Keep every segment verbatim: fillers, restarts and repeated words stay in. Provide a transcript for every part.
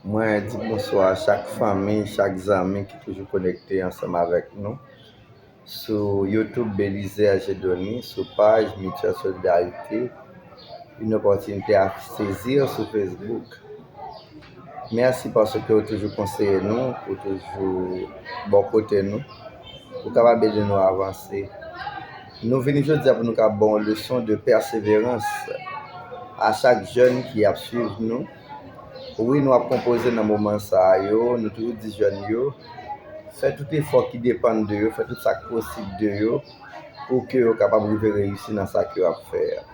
Mwen di bonswa a chak fanmi, chak zanmi ki toujou konekte ansanm avèk nou sou YouTube Belizaire Dieudonné, sou paj Mutuelle Solidarité, Une opportunité à saisir sou Facebook. Mèsi paske ou toujou konseye nou, ou toujou bò kote nou, ou kapab ede nou avanse. Nou vini jodi a pou nou ka ba w yon leson de pèseverans a chak jèn ki ap swiv nou. Wi, nou ap konpoze nan moman sa a yo, nou toujou di jèn yo, fè tout efò ki depann de yo, fè tout sa k posib de yo pou ke yo kapab rive reyisi nan sa ke yo ap fè a.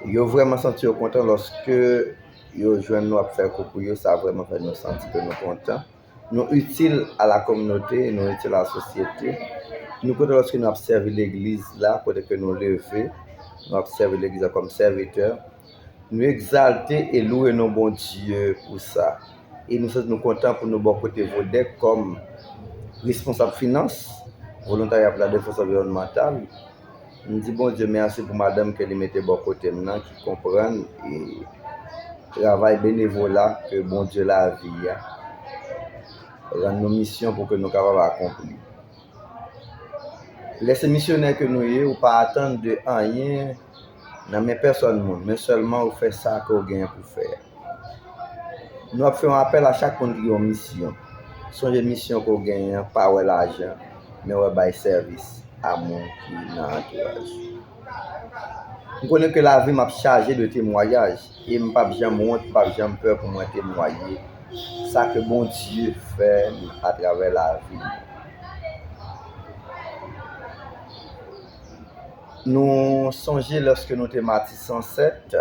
Yo vrèman santi yo kontan lòske yo jwenn nou ap fè kou pou yo, sa vrèman fè nou santi ke nou kontan. Nou itil a la kominote, nou itil a la sosyete. Nou kontan lòske nou ap sèvi legliz la, kote ke nou leve, nou ap sèvi legliz la kòm sèvitè. Nou egzalte e lwe non Bondye pou sa. E nou santi nou kontan pou nou bò kote Vodec kòm responsab finans, Volontariat pour la Défense Environnementale. M di Bondye mèsi pou madanm ke li mete bò kote m nan, ki konprann e travay benevola ke Bondye lavi a rann nou misyon pou ke nou kapab akonpli. Lè se misyonè ke nou ye, ou pa atann de anyen nan men pèsòn moun, men sèlman ou fè sa ke w genyen pou fè a. Nou ap fè yon apèl a chak moun ki gen yon misyon. Sonje misyon ke w genyen an, pa wè lajan, men wè bay sèvis a moun ki nan antouraj ou. M konnen ke lavi m ap chaje de temwayaj, e m p ap janm wont, m p ap janm pè pou mwen temwaye sa ke Bondye fè atravè lavi m. Nou sonje lòske nou te Matisan sèt,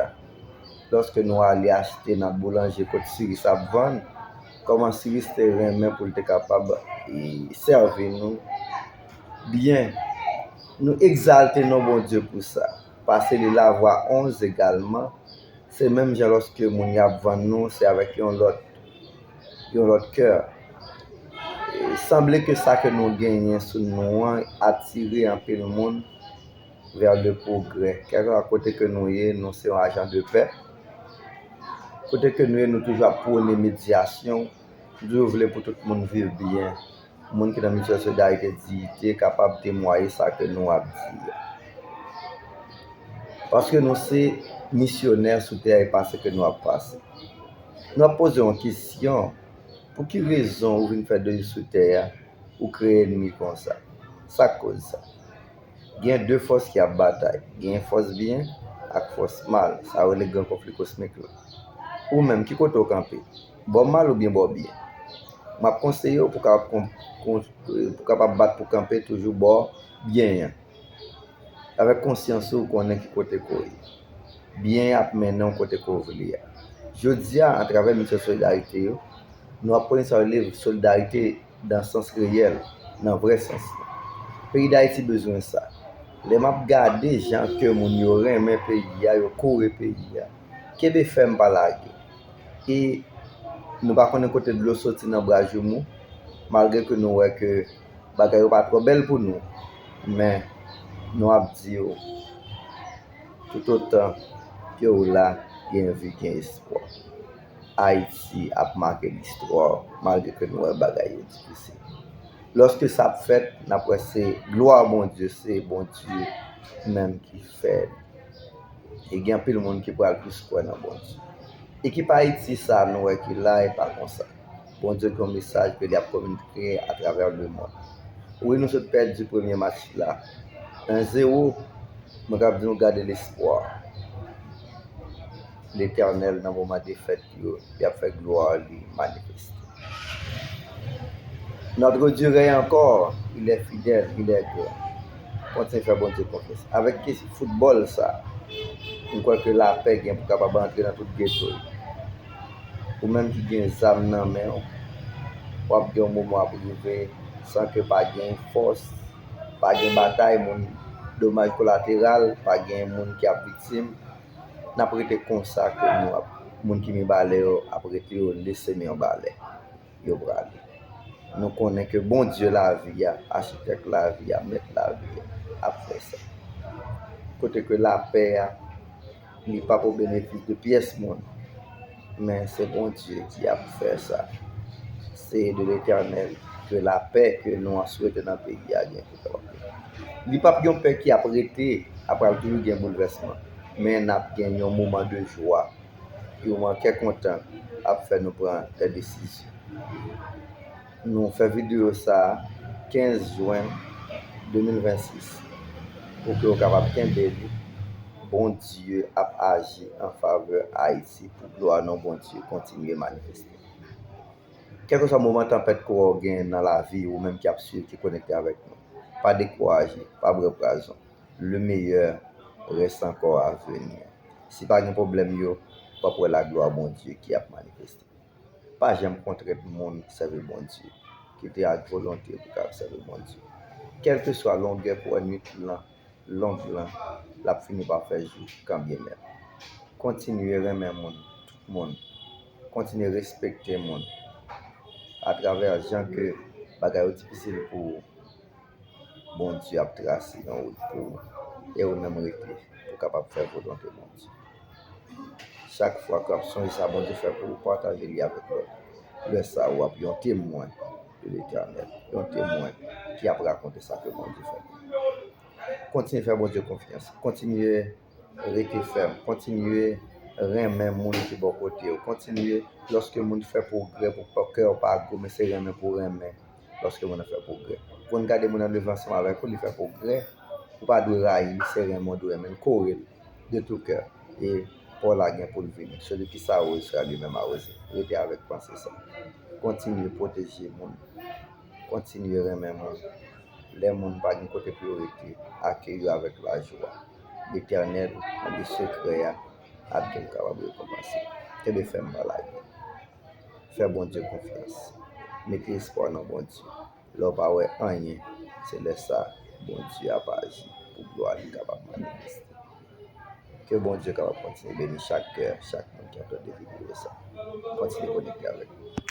lòske nou ale achte nan boulanje kot Siris ap vann, kòman Siris te renmen pou l te kapab, e, sèvi nou byen. Nou egzalte non Bondye pou sa. Pase li Lavwa onz egalman, se menm jan lòske moun y ap vann nou, se avèk yon lòt, yon lòt kè. E sanble ke sa ke nou genyen sou nou an atire anpil moun vers le progrès. Kèlkeswa kote ke nou ye, nou se yon ajan de pè. Kote ke nou ye, nou toujou ap pwone medyasyon, nou toujou vle pou tout moun viv byen. Moun ki nan Mutuelle Solidarité Dignité kapab temwaye sa ke nou ap di a. Paske nou se misyonè sou tè a e pase ke nou ap pase. Nou ap poze yon kesyon, pou ki rezon ou vin fè de jou sou tè a, ou kreye ènmi konsa? Sa k koz sa? Gen de fòs ki ap batay. Gen fòs byen ak fòs mal. Sa yo rele gran konfli kosmik la. Ou menm, ki kote w kanpe? Bò mal oubyen bò byen? M ap konseye w pou kapab kon-, kon-, pou kapab bat pou kanpe toujou bò byen an. Avèk konsyans ou, ou konnen ki kote ke w ye. Byen an ap mennen w kote ke w vle a. Jodi a, atravè Mutuelle Solidarité yo, nou ap konnen sa yo rele solidarite dan sans reyèl, nan vrè sans li. Peyi Dayiti bezwen sa. Lè m ap gade jan ke moun yo renmen peyi a, yo kore peyi a, kenbe fèm, pa lage. E nou pa konnen kote dlo soti nan bra joumou, malgre ke nou wè ke bagay yo pa twò bèl pou nou, men nou ap di w, toutotan ke w la, gen vi, gen espwa. Ayiti ap make listwa, malgre ke nou wè bagay yo difisil. Lòske sa ap fèt, n ap wè se glwa Bondye, se Bondye menm ki fè li. E gen anpil moun ki pral plis kwè nan Bondye. Ekip Ayiti sa a nou wè ki la, e pa konsa. Bondye gen yon mesaj ke li ap kominike atravè lemonn. Wi, nou sot pèdi premye match la, en zewo. Mwen k ap di nou gade lespwa. Letènèl nan moman defèt yo, li ap fè glwa li manifeste. Notre Dieu règne encore, il est fidèle, il est grand. Kontinye fè Bondye konfyans. Avèk kesyon foutbòl sa, m kwè ke lapè gen pou kapab antre nan tout geto yo. Ou menm ki gen zam nan men w, w ap gen yon moman w ap rive san ke pa gen fòs, pa gen batay, moun, domaj kolateral, pa gen moun ki ap viktim. N ap rete konsa ke nou ap, moun ki men balè yo ap rete, yo lese men yon balè, yo prale. Nou konnen ke Bondye lavi a, achitèk lavi a, mèt lavi a, ap fè sa. Kote ke lapè a, li pa pou benefis de pyès moun. Men se Bondye ki ap fè sa. Se de Letènèl ke lapè ke nou ap swete nan peyi a gen pou kapab gen. Li p ap gen yon pè ki ap rete, ap pral toujou gen boulvèsman. Men n ap gen yon moman de jwa, yon moman kè kontan ap fè nou pran de desizyon. Nou fè videyo sa a kenz jen de mil vennsis pou ke w kapab kenbe li. Bondye ap aji an favè Ayiti pou glwa non Bondye kontinye manifeste. Kèlkeswa moman tanpèt ke w gen nan lavi, ou menm ki ap swiv, ki konekte avèk nou, pa dekouraje, pa bwè pwazon. Le meilleur reste encore à venir. Si pa gen pwoblèm yo, w ap wè laglwa Bondye ki ap manifeste. Pa janm kontrent moun sèvi Bondye. Kite ak volonte pou ka sèvi Bondye. Kèlkeswa longè pou wè nwit lan, long lan, l ap fini pa fè jou kanbyenmenm. Kontinye renmen moun, tout moun. Kontinye respekte moun. Atravè jan ke bagay yo difisil pou ou, Bondye ap trase yon wout pou ou. E ou menm rete pou kapab fè volonte Bondye. Chak fwa ke w ap sonje sa Bondye fè pou ou, pataje li avèk lòt. Lè sa a, w ap yon temwen de Letènèl, yon temwen ki ap rakonte sa ke Bondye fè pou ou. Kontinye fè Bondye konfyans. Kontinye rete fèm. Kontinye renmen moun ki bò kote w. Kontinye, lòske moun fè pwogrè, pou kè w pa gwo, men se renmen pou renmen lòske moun nan fè pwogrè. Konn gade moun nan leve ansanm avèk ou, li fè pwogrè, ou pa dwe rayi li, se renmen w dwe renmen l, kore l de tout cœur. E pa w la gen pou l vini. Celui qui s'arrose sera lui-même arrosé. Rete avèk panse sa. Kontinye pwoteje moun. Kontinye renmen moun. Lè moun pa gen kote pou yo rete, akeyi yo avèk lajwa. Letènèl, nan li sekrè a, ap gen pou kapab rekonpanse. Kenbe fèm, pa lage. Fè Bondye konfyans. Mete espwa w nan Bondye. Lè w pa wè anyen, se lè sa Bondye ap aji pou glwa li kapab manifeste. Ke Bondye kapab kontinye beni chak kè, chak moun ki ap tande videyo sa. Kontinye konekte avèk nou.